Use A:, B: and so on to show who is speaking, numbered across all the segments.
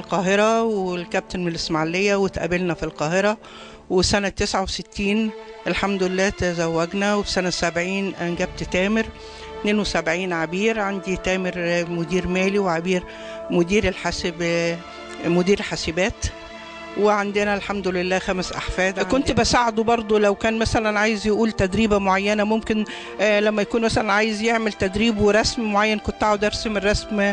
A: القاهرة والكابتن من الإسماعيلية، واتقابلنا في القاهرة. وسنة 69 الحمد لله تزوجنا، وفي سنة 70 أنجبت تامر، 72 عبير. عندي تامر مدير مالي وعبير مدير الحاسب، مدير حاسبات. وعندنا الحمد لله 5 أحفاد. كنت بساعده برضو لو كان مثلا عايز يقول تدريبة معينة، ممكن لما يكون مثلا عايز يعمل تدريب ورسم معين كنت أقعد أرسم الرسم.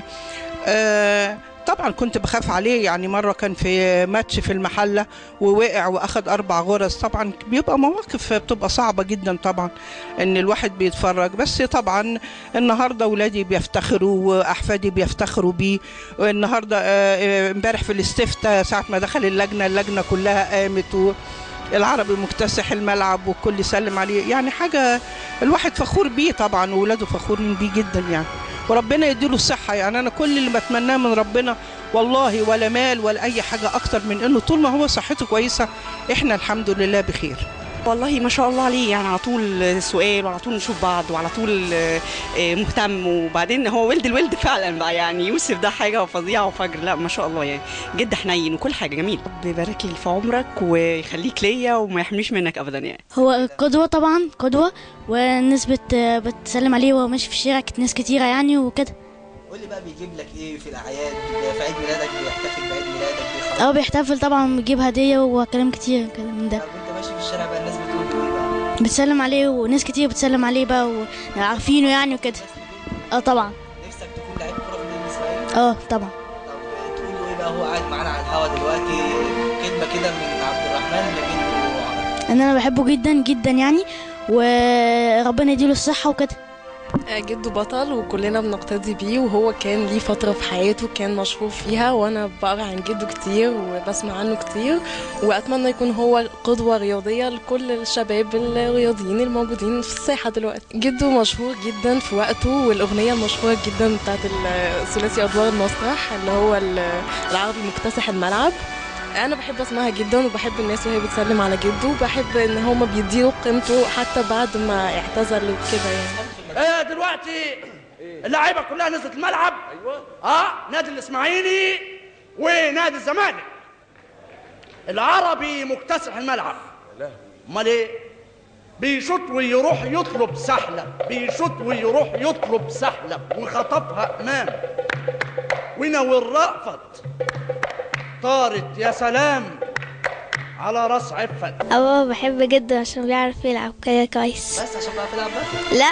A: طبعا كنت بخاف عليه، يعني مرة كان في ماتش في المحلة ووقع وأخد 4 غرز. طبعا بيبقى مواقف بتبقى صعبة جدا طبعا إن الواحد بيتفرج، بس طبعا النهاردة ولادي بيفتخروا وأحفادي بيفتخروا بيه. النهاردة امبارح في الاستفتاء ساعة ما دخل اللجنة كلها قامت، والعربي مكتسح الملعب والكل سلم عليه. يعني حاجة الواحد فخور بيه طبعا، وولاده فخورين بيه جدا يعني، وربنا يديله الصحة. يعني أنا كل اللي بتمناه من ربنا والله ولا مال ولا أي حاجة أكتر من إنه طول ما هو صحته كويسة إحنا الحمد لله بخير.
B: والله ما شاء الله عليه، يعني على طول سؤال وعلى طول نشوف بعض وعلى طول مهتم. وبعدين هو ولد الولد فعلا بقى، يعني يوسف ده حاجة فظيعة وفجر، لا ما شاء الله يعني جد حنين وكل حاجة جميل. رب يبارك لي في عمرك ويخليك ليا وما يحميش منك أبدا. يعني
C: هو قدوة طبعا، قدوة، والناس بتسلم عليه وهو ماشي في الشارع، ناس كتيرة يعني وكده.
D: قول لي بقى بيجيب لك ايه في الاعياد؟ في عيد ميلادك بيحتفل بعيد ميلادك؟
C: بيحتفل طبعا، بيجيب هديه وكلام كتير كلام من ده.
D: طب وانت ماشي في الشارع بقى الناس بتقول ايه بقى؟
C: بتسلم عليه، وناس كتير بتسلم عليه بقى وعارفينه يعني وكده. طبعا.
D: نفسك تكون لعيب كورة في النادي الاسماعيلي؟
C: طبعا.
D: طب تقول له ايه بقى هو قاعد معانا على الهوا دلوقتي؟ كلمة كده من عبد الرحمن لجده.
C: ان انا بحبه جدا جدا يعني، وربنا يديله الصحة وكده.
E: جده بطل وكلنا بنقتدي بيه، وهو كان ليه فترة في حياته كان مشهور فيها، وأنا بقرأ عن جده كتير وبسمع عنه كتير، وأتمنى يكون هو قدوة رياضية لكل الشباب الرياضيين الموجودين في الساحة دلوقتي. جده مشهور جدا في وقته، والأغنية المشهورة جدا بتاعت ثلاثي أدوار المسرح اللي هو العربي مكتسح الملعب، أنا بحب أسمعها جدا، وبحب الناس وهي بتسلم على جده، وبحب إن هما بيديله قيمته حتى بعد ما اعتزل وكده يعني.
F: دلوقتي اللعيبة كلها نزلت الملعب. ايوه. نادي الاسماعيلي ونادي الزمالك. العربي مكتسح الملعب. امال ايه؟ بيشوط ويروح يطلب سحلب، بيشوط ويروح يطلب سحلب، وخطفها امام وناوي رأفت طارت يا سلام على راس عفت.
G: ابا بحب جدا عشان بيعرف يلعب كده كويس.
D: بس عشان بيعرف يلعب بس؟
G: لا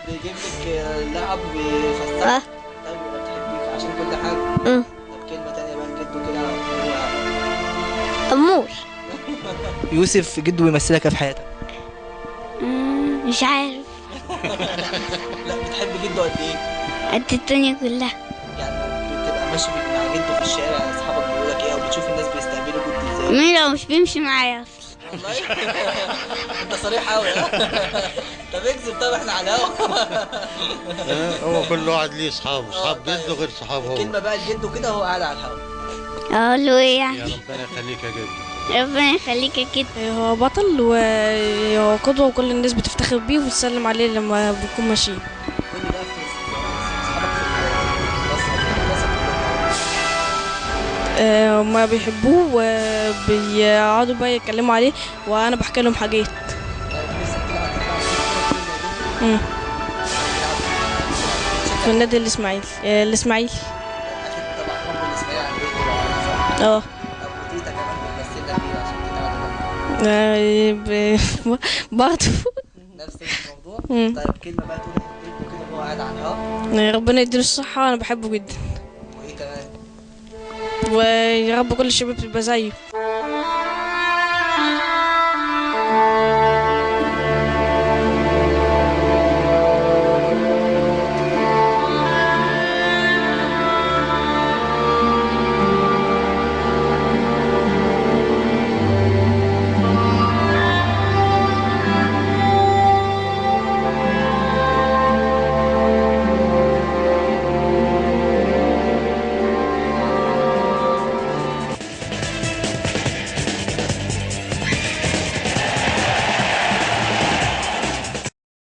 D: بيجيب لك لعب وبيفسحك. طيب يبقى بتحبيك عشان كل حاجة. طب كلمة تانية بقى لجده كده. هو
G: أمور.
D: يوسف جده بيمثلك في حياتك؟
G: مش عارف.
D: لا بتحب جده قد ايه؟
G: قد الدنيا كلها.
D: يعني بتبقى ماشي مع جده في الشارع اصحابك بيقولوا لك ايه، او بتشوف الناس بيستقبلوا جده ازاي؟
G: مين لو مش بيمشي معايا اصلا.
D: والله انت صريح قوي. طب اكذب، طب احنا على الهوا.
H: هو كل واحد ليه اصحابه، اصحاب جده غير صحابه هو.
D: كلمة بقى لجده كده وهو قاعد على الهوا.
G: اقول له ايه يعني؟
H: يا ربنا يخليك يا جدو.
G: ربنا يخليك يا جدو.
I: هو بطل وهو قدوة، وكل الناس بتفتخر بيه وبتسلم عليه لما بيكون ماشيين.
D: قول لي بقى في اصحابك في المدرسة
I: هما بيحبوه وبيقعدوا بقى يتكلموا عليه، وانا بحكي لهم حاجات. في النادي الاسماعيلي. الاسماعيلي
D: اكيد طبعا، حب الاسماعيلي عن جده صح؟
I: اه.
D: طب وتيتا كمان بتمثل لك ايه عشان تيتا قاعدة
I: برضه
D: نفس الموضوع. طيب كلمة بقى تقولها لجده كده وهو قاعد على الهوا.
I: ربنا يديله الصحة، انا بحبه جدا.
D: وايه كمان؟
I: ويا رب كل الشباب تبقى زيه.